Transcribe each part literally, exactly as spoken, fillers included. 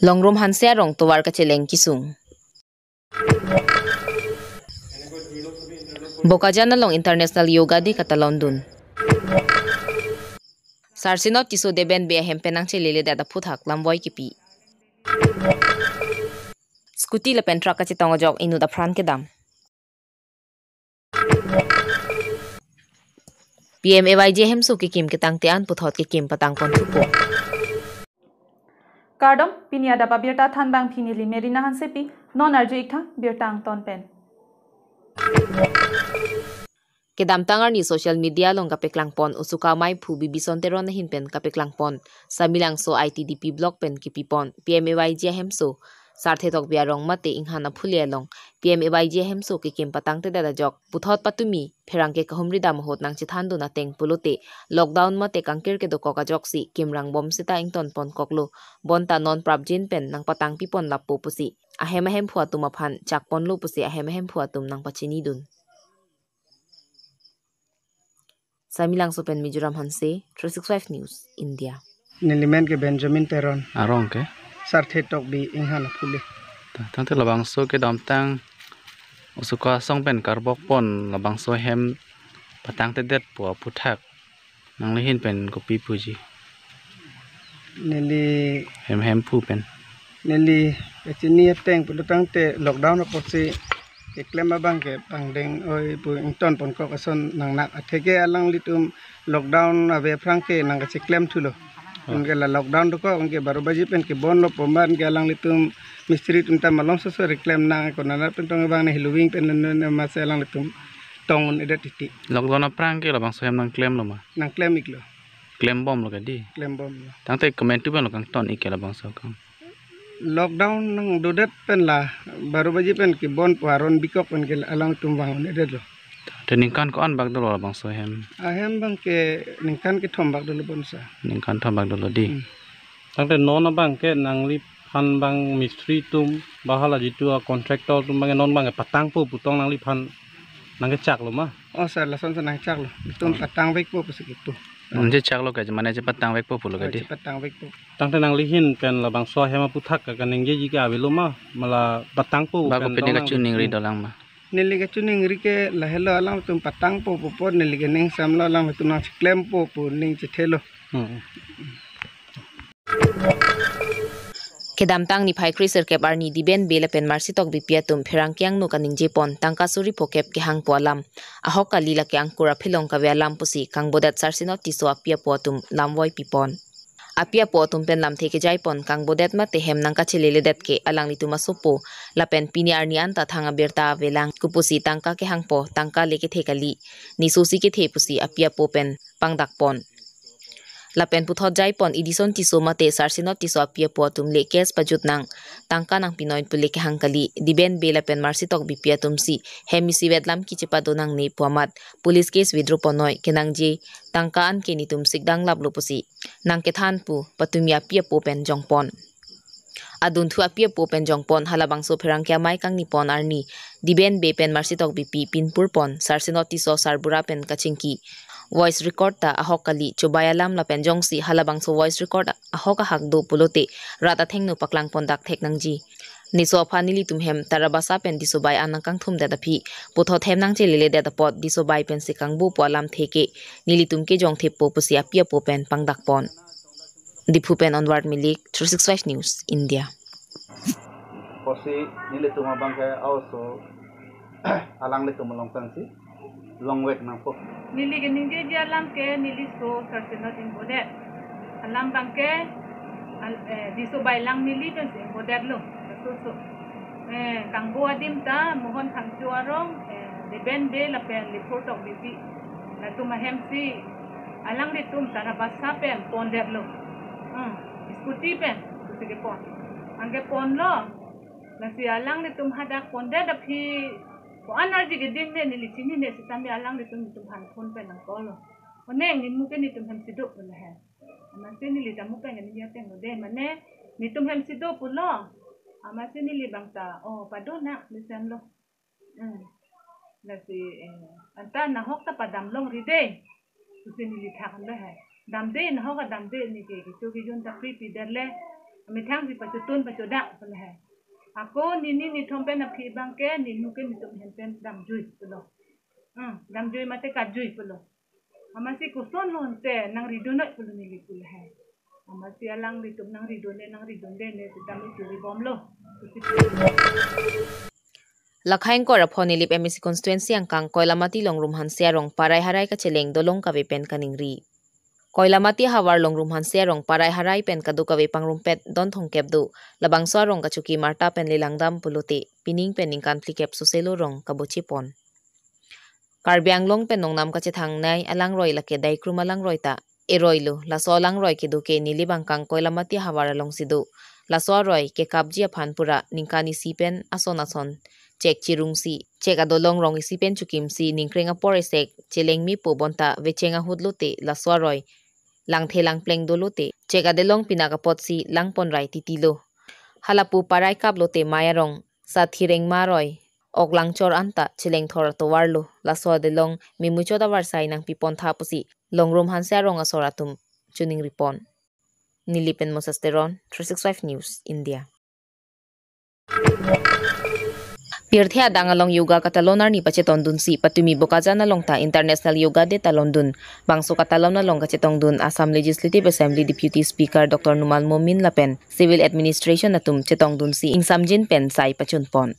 Longrum Hanse arong tovar kacheleng kesung. Bokajan along International Yoga Day katalondun. Sarsinot Tisso Deben Bey ahem pen nangcheleledet aphuthak lamvoi kipi. Scooty lapen truck kachetong ajok inut apran kedam. P M A Y G hemso kekim ketangte an puthot kekim patangpon thupo. Kardom, pini adap abirta thanbang pini neli Merina Hansepi, non arju-ik tha birta angton pen. Kedamtang arni social media along kapeklangpon Usuka Maiphu Bibison Teron ahin pen kapeklangpon Samelangso I T D P block pen kipipon P M A Y G ahemso Sarthe Tokbi arong mate Inghan Aphule along P M A Y G ahemso kekim patangtedet ajok puthot patumi pherangke kahumri dam ahut nangchethandun ateng pulote lockdown mate kangkir kedokok ajoksi kim rangbom seta ingtonpon koklo, bonta non prapjin pen nangpatangpipon lapo pusi ahem ahemphu atum aphan chakponlo pusi ahem ahemphu atum nangpachinidun. Samelangso pen Mizoram Hanse, three six five News, India. Neli men ke Benjamin Teron. Arong ke? Sarthe Tokbi Inghan Aphule. Ta-, tangte labangso kedamtang Usuka asong pen karbokpon labangso hem patangtedet pu aphuthak nangli ahin pen kopi puji? Neli hem hemphu pen. Neli kachini ateng pulo tangte lockdown apotsi keklem abang ke pangdeng oi pu ingtonpon kok ason nangnak atheke alanglitum lockdown ave aphrang ke nangkacheklem thulo. Oh. Anke la lockdown dokok anke baro baji pen kebonlo pu ma anke alanglitum mistri atum ta malom soso reklem nang ko nana pen tong abang ne hiluwing pen ne ne mase alanglitum tong-un-edet titi. Lockdown aphrang ke labangso hem nangklemlo ma? Nangklem-iklo. Klembomlo ke di? Klembomlo. Tangte komantu pen lo kangton-ik ke labangso akam? Lockdown nangdodet pen la baro baji pen kebon pu aron bikok pen ke alangtum vang-un-edetlo. Te ningkan ko-an bak dolo labangso hem? Ahem abang ke ningkan kethom bak dolo bonsa. Ningkan thom bak dolo di. Hmm. Tangte non abang ke nangliphan abang mistri atum ba hala jitu a contractor atum abang ke non abang ke patangpo pu tong nangliphan nangkechaklo ma? Oh sir, lasonsi nangchaklo. Itum, oh, patangvekpo pusi kipu. Nangchechaklo ke, mane chepatangvekpo pulo ke, oh, di? Chepatangvekpo. Tangte nangli ahin pen labangso ahem aphuthak ke kaningjeji ke avelo ma, mala patangpo bak pen kopine tong nang kachiningri dolang ma? Neli kachiningri ke lahelo alangtum patangpo pu apot neli ke ningsamlo alangtum nangcheklempo pu ning chethelo. Hmm. Kedamtang niphai kre sirkep arni Diben Bey lapen Mercy Tokbipi atum pherangke angno kaningjepon tangka suri phokep kehangpo alam ahok kali, lake angkur aphelong kave alam pusi kangbodet Sarsinot Tisso api apo atum lamvoi pipon. Api apo atum pen lamthe kejaipon kangbodet mate hem nangkacheleledet ke alanglitum asopo lapen pini arni anta thang abirta avelang, kopusi tangka kehangpo, tangka le kethe kali, nesosi kethe pusi api apo pen pangdakpon. Lapen puthot jaipon Edison Tisso mate Sarsinot Tisso api apo atum le case pajut nang, tangka nangpinoi pu le kehang kali, Diben Bey lapen Mercy Tokbipi atumsi hem isivet lam kichepadonangne pu amat police case withdraw ponnoi, kenangji tangka an ke netum sikdang laplo pusi nangkethan pu patumi api apo pen jongpon. Adunthu api apo pen jongpon halabangso pherangke amei kangnipon arni Diben Bey pen Mercy Tokbipi pinpurpon Sarsinot Tisso sarbura pen kachingki voice record ta ahok kali, chobai alam lapen jongsi halabangso voice record ahok ahak do pulote rat athengno paklangpon dak thek nangji. Neso aphan nelitum hem Tarabasa pen Disobai an nangkangthumdet aphi puthot hem nangcheleledet apot Disobai pensi kangbo pu alamthe ke nelitum kejongtheppo pusi api apo pen pangdakpon. Diphu pen Onward Milik, three six five News, India. Pusi nelitum abang ke also alanglitum along tangsi longvek nangpo. Neli keningjeji alam ke neli so Sarsinot ingbodet. Alam abang ke al-, eh, Disobai lang neli pensi ingbodetlo. Laso so. Eh, kangbo adim ta Mohon Phangcho arong, eh, Diben Bey lapen Liphur Tokbipi. Latum ahemsi alanglitum Tarabasa pen pondetlo. Hmm, scooty pen, scooty ke pon. Anke ponlo. Lasi alanglitum hadak pondet aphi ko-an arji keding ne neli chinine sitame alanglitum netum aphan phone pen nang call lo. Oneng nimu ke netum hemsi do pulo he. Amatsi neli damu pen neli ateng lo de mane netum hemsi do pulo. Amatsi neli abang ta, oh, padonang, nesemlo. Hmm. Lasi, eh, anta nahok ta padam longri de. Pusi neli thaklo he. Damde, nahok damde neke kecho kejun ta pri pidet le. Methang si pachotun pachodak pulo he. Ako nini nithom pen aphi abang ke ninu ke nitum hem pen damjui pulo. Hmm, damjui mate katjui pulo. Amatsi koson lo ante nangridun noi pulo neli pulo he. Amatsi alanglitum nangridunde nangridunde ne sitame churi bomlo. Lakhaing kor apho Nilip M A C constituency angkang Koilamati Longrum Hanse arong parai harai kacheleng dolong kave pen kaningri. Koilamati havar Longrum Hanse arong parai harai pen kadokave pangrumpet don thomkep do, labangso arong kachokim arta pen lelangdam pulote pining pen ningkan phlikep soselo rong kabochepon. Karbi Anglong pen nongnam kachethangnei alangroi lake Daikrum alangroi ta eroilo. Laso alangroi kedo ke Nilip angkang Koilamati havar alongsi do. Laso aroi kekapji aphan pura ningkan isi pen ason ason chek chirungsi, chek adolong rong isi pen chokimsi ningkreng apor esek chelengmepo bonta vecheng ahut lote laso aroi langthe langpleng dolote chek adelong pinak apotsi langponrai titilo. Halapu parai kap lote mai arong Sathirengma aroi ok langchor anta chelengthor atovarlo. Laso adelong memuchot avarsai nangpipontha pusi Longrum Hanse arong asor atum choningripon. Nilip pen Moses Teron, three six five News, India. Pirthe adang along yoga katalon arni pachetongdunsi patumi Bokajan along ta International Yoga Day talondun. Bangso katalon along kachetongdun Assam Legislative Assembly Deputy Speaker Doctor Numal Momin lapen Civil Administration atum chetongdunsi ingsamjin pen sai pachunpon.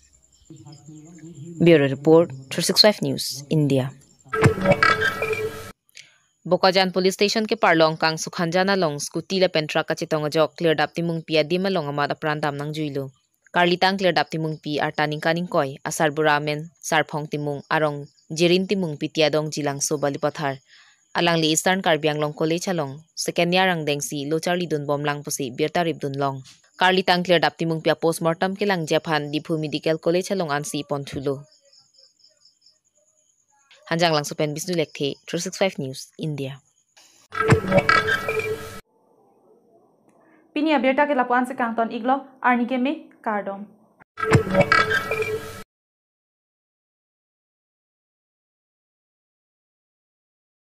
Bureau Report, three six five News, India. Bokajan Police Station keparlo angkang Sukhanjan along scooty lapen truck kachetong ajok Klirdap Timungpi adim along amat apran dam nangjuilo. Karlitang Klirdap Timungpi arta ningkan ingkoi, asarbura amen Sarphong Timung, arong Jirin Timung, Pitia Dongji Langso Balipathar. Alangli Eastern Karbi Anglong College along second year angdengsi lo charlidun bomlang pusi birta ripdun long. Karlitang Klirdap Timungpi a-postmortem kelangji aphan Diphu Medical College along ansi ponthulo. Hanjanglangso pen Bisnu Lekthe, three six five News, India. Pini abirta ke lapu-an si kangton iklo, arni keme, kardom.